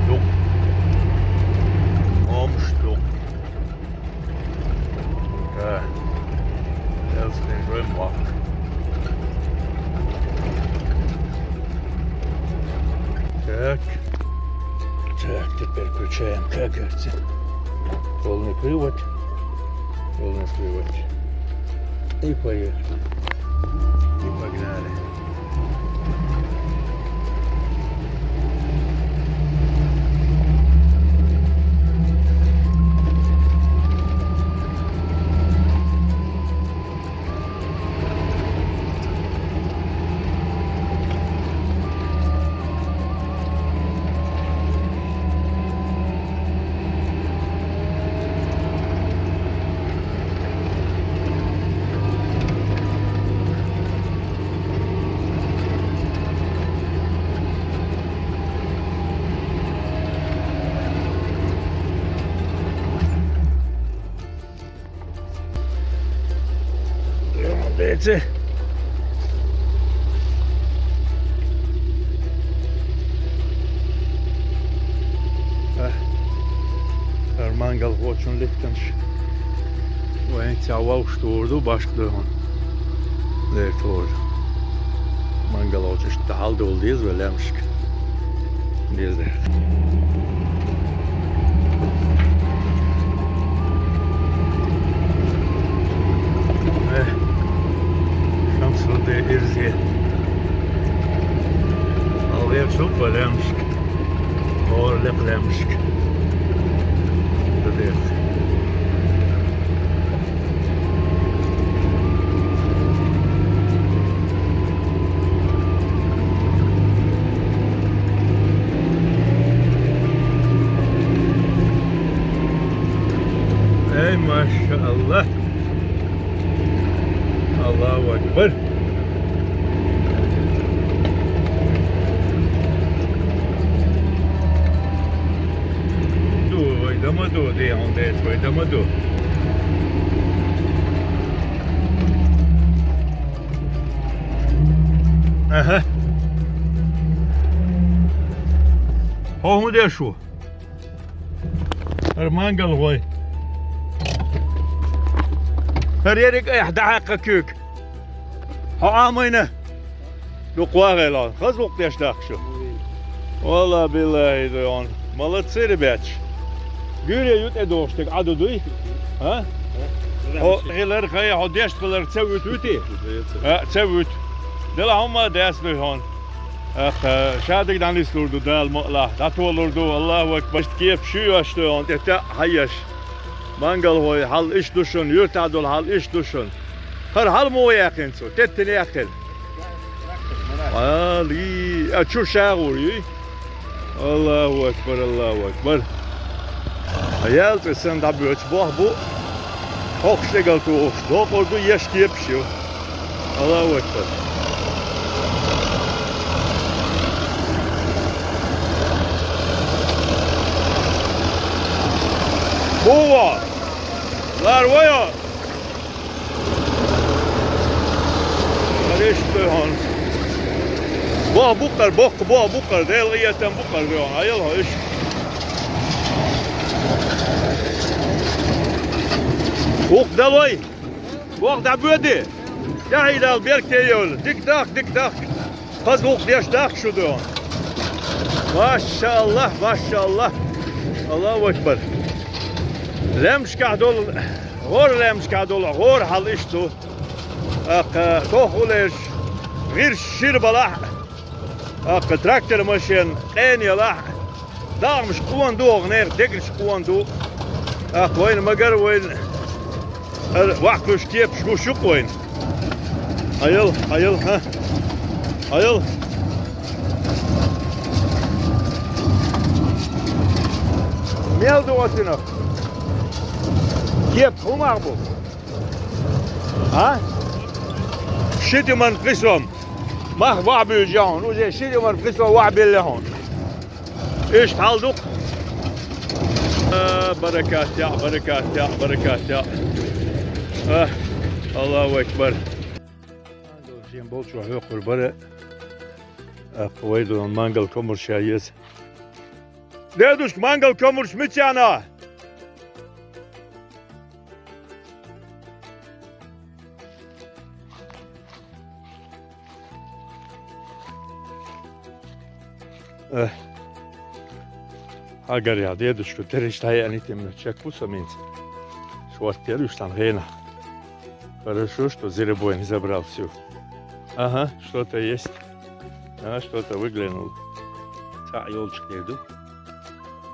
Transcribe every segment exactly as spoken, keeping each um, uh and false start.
Дукъ. Омаш дукъ. Да. Элстин жой мохк. Так. Так, теперь включаем, как говорится, полный привод. Полный привод. И поехали. И погнали. Молодець. Ах, ар мангал гъочун лихтанш. Вайн цавал штурду башк дойгъун. Лер тор. Мангал гъочуш тахал дол диз ва лямшк. Дезде. Э, шамсурде ирзе. Алгъер шуп лямшк. Орлек лямшк. Дедер. Эй, машаллах. Аллаху акбар. Ду, вай дама ду, де он де, вай дама ду. Ага. Хо ху де шу. Ар мангал гъой. Ар ерик ай хда хакъа кюк. Хо амайна. Ду къвагъел он. Хаз вукъ деш дахшу. Валла биллахи ду он. Молодцы, ребят. Гуьре ютӀе дохштег аду дуй? А? Хо гъилар хай, хо дешт гъилар цевют вити? А, цевют. Дела хумма дес дуй хун. Ах, шадыг данислур ду дал муъла. Датолур ду. Аллаху акбар. Кеп шу яш дуй он. Тета хаяш. Мангал гъой хьал иш душун, юртадул хьал иш душун. Хар хьал му яхин цу. Теттин яхин. Али, а чу шагъур юй. Аллаху акбар, Аллаху акбар. Аял цӀи сан дӀабоьцу бохь бу. Хьокхуш дегал тухуш. Докъур ду еш кепаш ю. Аллаху акбар. Бува! Лар вайо! Арешт хьон. Бо букъар, боккха бо букъар, делгъиятан букъар веон. Аял хо иш. Вукъ далой. Вукъ дабуди. Тахидал берк тейол. Дик дах, дик дах. Хаз вукъ деш дах шу веон. Машаллах, машаллах. Аллаху акбар. Лемшках дол, гъор лемшках дол, гъор хьал иш ду. Акъ, тохулеш, гъирш шир балахь. Акъ, трактор машен, къен ялахь. Дагъмаш къон ду, гънех дегриш къон ду. Акъ, вайн магар вайн. Ар вахкуш кепш гуш юкъ вайн. Аял, аял, ха. Аял. Мел ду отинах. Кеп хумах бу. А? Шитиман къисом. Мах вахьбуьжа хьун. Уже шитиман къисом вахьбелла хьун. Иштта хьал ду-кх. А, баракат я, баракат я, баракат я. А, Аллаху акбар. Шен болчу хьоькхур бара. Акъ, вай дон мангал комарша еза. Дедушка, мангал комарш мича яьннай? Э, хьагаръяьлла, дедушка, тера иштта хьаеанийта, чекх ву со минца. Шортта яр уж цхьан хенахь. Хорошо, что зверобой не забрал всё. Ага, что-то есть. А, что-то выглянул. Цхьаъ йолчу хир ду.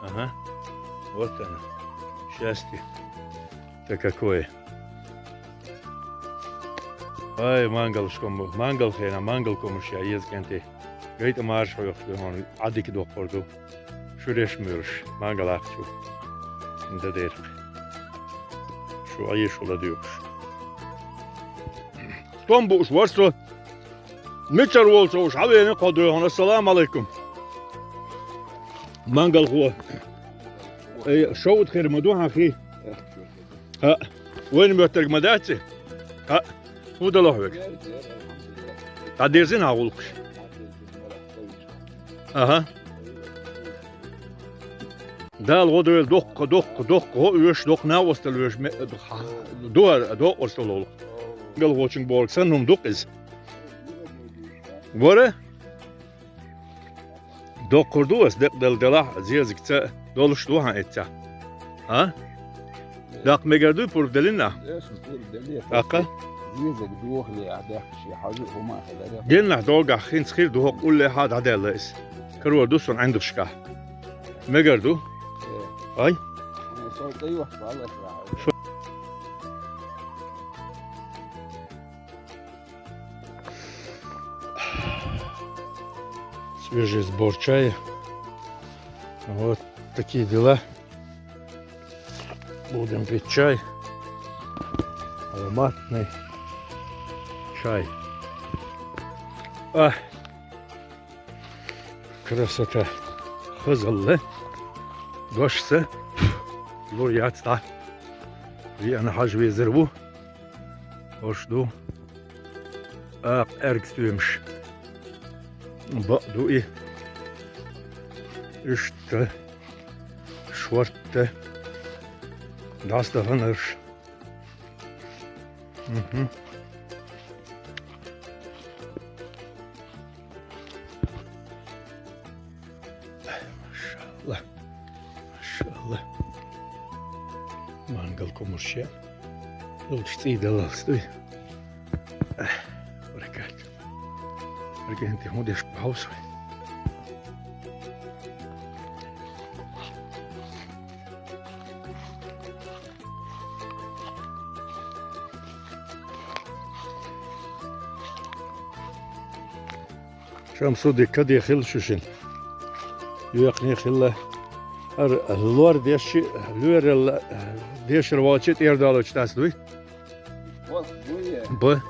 Ага. Вот оно. Счастье-то какое. Ай, мангалш ком-, мангал хенахь, мангал комарш ян еза кӀентий. Гайта марша хьоьхуш ду хьуна, Ӏадика доккхур ду. Шуьреш муьйлуш, мангал ахча ду. Дан дерг. Шу Ӏеша ладуьйгӀуш. Стом бууш вара со. Мичара волу со уьш хьан веана кхо дуьйхьуна? Ассаламу алайкум. Мангалхо. Эй, шовда хир ма ду хьан хи? ХӀаъ. Вайна моьттарг ма дац и? ХӀаъ. ХӀун дало хьоьга? ДӀадирзина хьан гӀуллакхаш? Аха. Дала гӀо дойла, доккха, доккха, доккха гӀо оьшу, доккха накъосталла оьшу, ме-, ха-, дуара, доккхар со лолу. Галгочун бохург санна хӀума ду-кх иза. Вара? Доккхур ду ас, декъадала делахь, зезагца долуш ду хьан эццехь? А? Даккха мегар дуй пурба деллина? Эшна пурба делле, тӀаккха? Зезаг дохале а даьккхича, хьажа а хӀума а хилара. Геннахь догахь хӀинца хир ду хӀокху уллехьа дӀадаьлла иза. Карор ду сан ӀиндагӀашкахь. Мегар ду? Э. Ай? Со тӀейохку, валлахӀи. Свежий сбор чая. Вот такие дела. Будем пить чай. Ароматный чай. А, красота. Хазалла. Дош са. Лур яц дӀа. Веана хьажа везар ву. Ош ду. Акха аьрга стоьмаш. Бакъ ду и. Иштта. Шортта. ДӀасадаханарш. Мгм. Машалла. Машалла. Мангал комарш ян. Лучу цӀий далалц дуй. Эх, баркат. Баркат, хӀун деш бу хьовса вай? Шамсудди, каде хилла шу шина? Йоькхане хилла. ХӀара лор дешчи, лоьрал дешар волчи тӀера долучу тас дуй? Болх буй? Бу.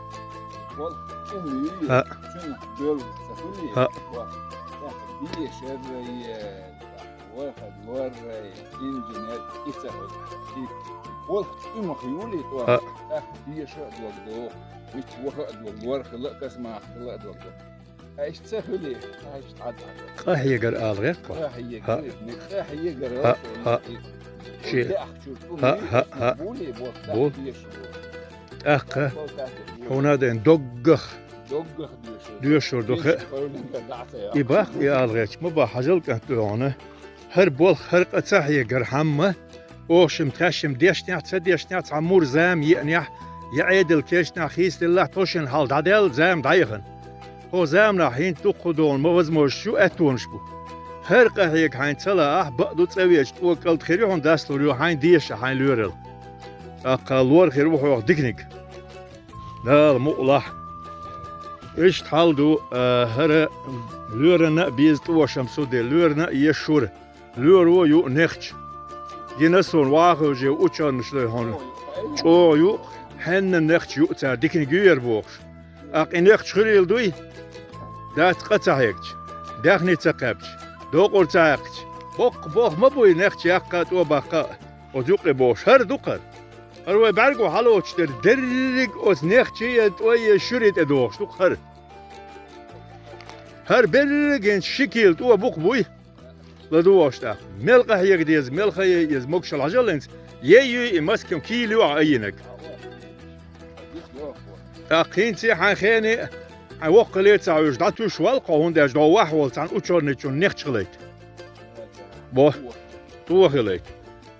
Болх тӀум юй? ХӀаъ. Цуьнан доьлла ца хуьлий? ХӀаъ. Болх. ТӀаккха дешар, э, вахар, лоррай, инженер, и ца хуьлу. И болх тӀумах юлий тӀо? ХӀаъ. ТӀаккха деша а дог доху, мичча ваха а дог, лор хила а, касмах хила а дог. Аш ца хуьлий, аш дӀа-дӀа. Къахьегар ала гӀерта хьо? Къахьегар, хӀаъ. Къахьегар хӀаъ, хӀаъ. Ши. ХӀаъ, хӀаъ, хӀаъ. Були, бо, бу. ТӀаккха хьуна ден доггах. Доггах доьшур. Доьшур ду хе. И бах, и ала гӀерта. Ма бах, хьажал кӀант ду хьуна. ХӀара болх, хӀара къа ца хьегар хьамма. Охшим, тхаьшшим дешнехь, ца дешнехь, цхьа мур зама еанехь, я Ӏедал кечнехь хийцаделлахь, тхо шина хьал дӀадаьлла, зама дӀаяхана. Тхо заманахь хӀинца дуккха долу ма возможность ю, аьттонаш бу. ХӀара къахьега хьайн ца лаахь, бакъ ду цӀа веча, тӀо кӀалд хир ю хьуна, дастур ю хьайн деша, хьайн лоьрал. ТӀаккха лор хир ву хьох диканиг. Дала мукъ лахь. Иштта хьал ду, а, хӀара лоьрана а беза тӀошам суде, лоьрана а еш шура. Лоьро ю нехча. Гина суна вахавже учёныш лой хьуна. ЧӀогӀа ю, хьенна нехча ю цара диканиг юьер бохуш. Аккха и нехча хуьлийла дуй? Дац къа ца хьегча, даьхни ца кхаьбча, докъур ца хьаькхча. Боккха болх ма буй нехча яккха а, тӀо баккха а. Оцу юккъе бохуш, хӀара ду кхара. ХӀара вай бӀаьрго хьалоцуш дерг дерриг оцу нехчий а, тӀой а, шуьри тӀе дохуш ду кхара. ХӀара берриг а гинчу ши кийла тӀо букха буй? ЛадугӀуш тӀаккха. Мел къахьега деза, мел ха яй иза, могашалла хьажал хӀинца. Яй юй и маскам кийла ю ахь айинарг. ТӀаккха хӀинца хьайн хене а, хьайн воккхале а ца хьуьжуш, дӀатуьйсуш валла кхо, хӀунда аьлча догӀу вахь волу цхьана учёрный чунна некхча хилайта. Бо, тӀо хилайта.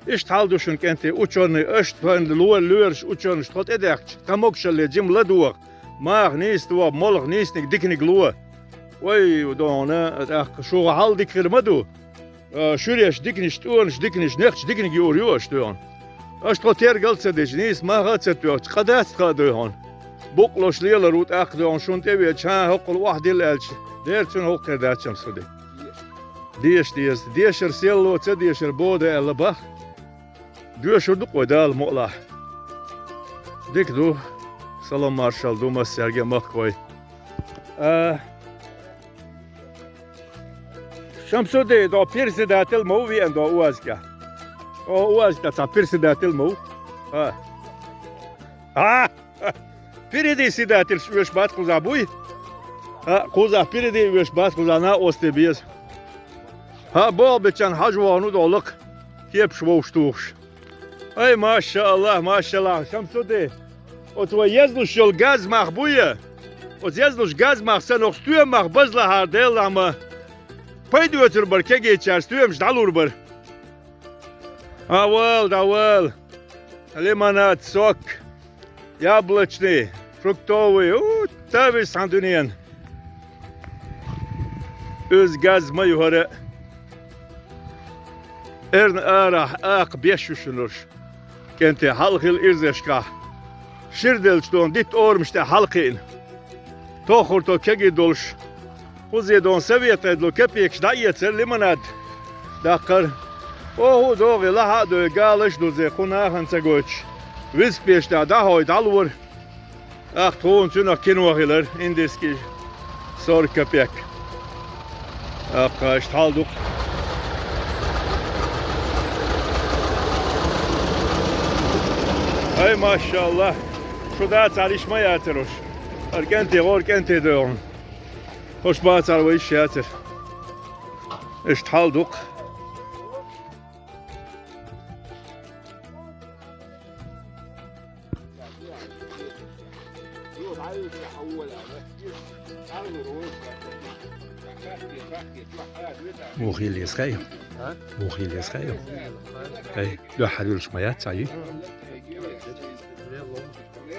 Иштта хьал ду шуна, кӀентий, учёрный, аша тхайна ло-, лоьраш учёрнаш тхо тӀедехкча, тхан могашалле жима ладогӀа, маха нийса догӀа, молха нийсаниг диканиг ло. Вай, догӀана, тӀаккха шуха хьал дика хир ма ду. А, шуьреш диканаш, тӀонаш диканаш, некхча диканиг юур ю аша, догӀана. Аша тхо тергал а ца дича, нийса маха а ца тоьхча, къа дац тхан а, догӀана. Букъ луш лелар ву тӀаккха, догӀана, шуна тӀе а веча, хӀан, хӀоккхул охьадилла аьлча, дера цуьнан хӀокху хир дац-м, судий. Деша деза. Дешар серло, ца дешар бода аьлла бах. Доьшур ду-кх вай, Дала мукъ лахь. Дика ду, салам маршалла ду массаьрга а махкахой. А, Шамсудди, до председатель ма ву веана до УАЗ тӀехь? О, УАЗ тӀехь цхьа председатель ма ву? А. А! Впереди седательш оьшуш бац кхузахь, буй? А, кхузахь впереди оьшуш бац, кхузахь накъостий беза. ХӀаъ, болх бечарна хьажа вахана ву долу лакха, кепаш вовш тухуш. Ай, машааллахӀ, машааллахӀ, Шамсудди. Оцу вай езлуш йолу газмах буй? Оцу езлуш газмах санна, оцу стоьмах базлахьара, Деллахь, ма пайда оьцур бара кегийчара, стоьмаш дӀалур бара. ДӀавала, дӀавала. Лимонад, сок, яблочный, фруктовый, у, тавис хьан дуьнен. Иза газ ма ю хӀара. Эрна арахь акха беш ю шуна уьш. КӀентий, хьалха хилла ирзашкахь, шира деллачу дона дитта орамаш тӀехь хьалакхиъна. Тоххурто кегий долуш, кхузе дона совет айдало капекаш дӀаэцара лимонад даккхара. Оха а догӀий, лахьа а дой, галаш а дузе, кху нахана ца гойтуш, виски пеш тӀехь дӀахьой, дӀалора. Ах, тхуна цуьнах кино хилар, индийский, сорок копеек. Ах, иштта хьал ду-кх. Ай, машааллахӀ, шу дацахьара, иш ма яцара уьш. ХӀара кӀентий, гӀора кӀентий догӀу. ХӀорш бацахьара, вай иш яцара. Иштта хьал ду-кх. Муха йилла еза хаьий? А? Муха йилла еза хаьий? Ай, дуьххьара вуьллуш ма яц, ца ю?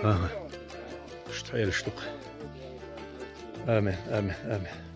Ага. Иштта хьелаш ду-кх. Амин, амин, амин.